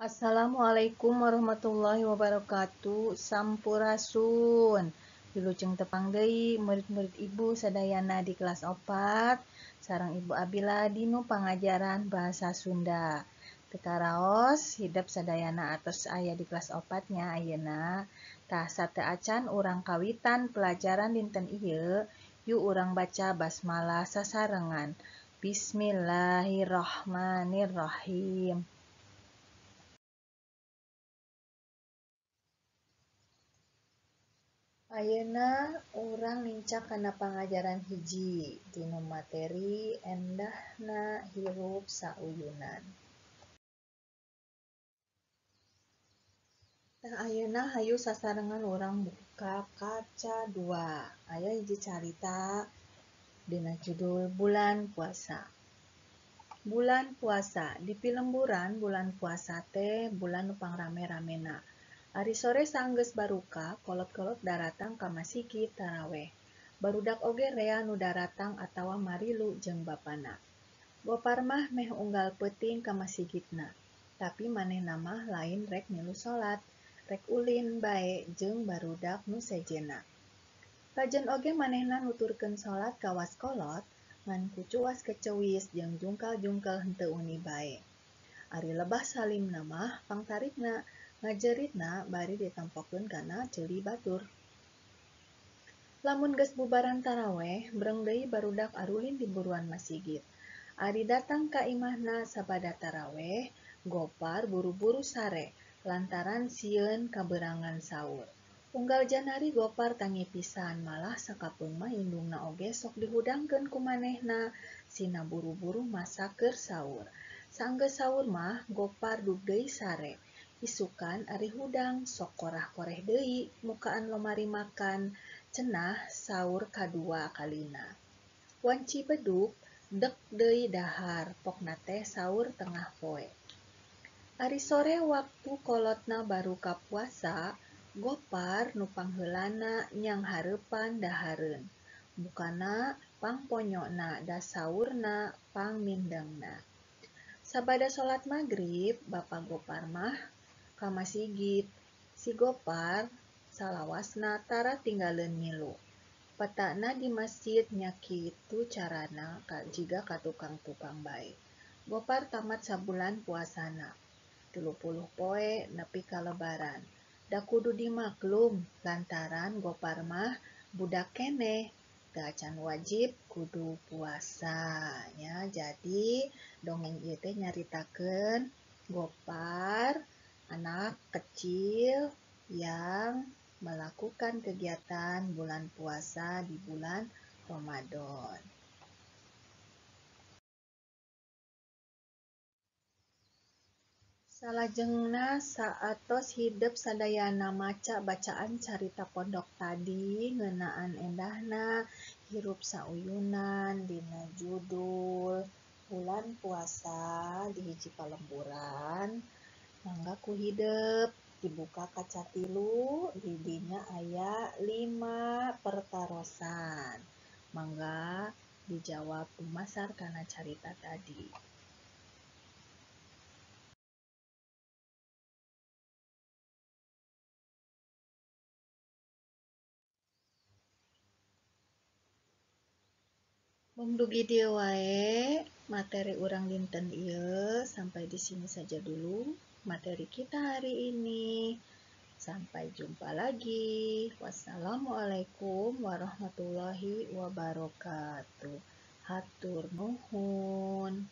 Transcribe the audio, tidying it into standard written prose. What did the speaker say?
Assalamualaikum warahmatullahi wabarakatuh. Sampurasun. Wilujeng tepang deui murid-murid ibu sadayana di kelas 4 sareng Ibu Abila dinu pangajaran bahasa Sunda. Teu karaos hidep sadayana atos aya di kelas 4 nya ayeuna. Tah sateuacan urang kawitan pelajaran dinten ieu, yuk urang baca basmalah sasarengan. Bismillahirrahmanirrahim. Ayeuna urang nincak kana pangajaran hiji dinu materi endahna hirup sauyunan. Tah ayeuna hayu sasarengan urang buka kaca 2. Aya hiji carita dina judul Bulan Puasa. Bulan puasa di pilemburan bulan puasa teh bulan nu pangrame-ramena. Ari sore sanggeus baruka, kolot-kolot daratang ka masigit taraweh. Barudak oge rea nu daratang atawa marilu jeung bapana. Gopar mah meh unggal peuting ka masigitna, tapi manehna mah lain rek milu salat, rek ulin bae jeung barudak nu sejenna. Tajen oge manehna nuturkeun salat kawas kolot, ngan ku cuas kecewis jeung jungkal-jungkel henteu uni bae. Ari lebah salimna mah pangtarikna, ngajeritna bari ditempokeun kana ceuli batur. Lamun geus bubaran taraweh, breng deui barudak arulin di buruan masigit. Ari datang ka imahna sabada taraweh, Gopar buru-buru sare lantaran sieun kaberangan saur. Unggal janari Gopar tangi pisan, malah sakapeung mah indungna oge sok dihudangkeun ku manehna, sina buru-buru masak keur saur. Sanggeus saur mah Gopar dug deui sare. Isukan ari hudang sok korah-koreh deui mukaan lomari makan, cenah saur kadua kalina. Wanci bedug dek deui dahar, pokna teh saur tengah poe. Ari sore waktu kolotna baruka puasa, Gopar nu pangheulana nyanghareupan dahareun. Bukana pangponyona da saurna pangmindengna. Sabada salat magrib, Bapa Gopar mah ka masigit. Si Gopar salawasna tara tinggaleun milu. Petana di masjid nya kitu carana jiga ka tukang-tukang bae. Gopar tamat sabulan puasana, 30 poe nepi ka lebaran. Da kudu dimaklum lantaran Gopar mah budak keneh, teu acan wajib kudu puasa nya. Jadi dongeng ieu teh nyaritakeun Gopar anak kecil yang melakukan kegiatan bulan puasa di bulan Ramadan. Salajengna saatos hidep sadayana maca bacaan carita pondok tadi ngeunaan endahna hirup sauyunan dina judul Bulan Puasa di hiji palemburan. Mangga ku hidep dibuka kaca 3, di dinya aya 5 pertarosan. Mangga dijawab dumasar kana carita tadi. Mung dugi dieu wae materi urang dinten ieu, sampai di sini saja dulu materi kita hari ini. Sampai jumpa lagi. Wassalamualaikum warahmatullahi wabarakatuh. Hatur nuhun.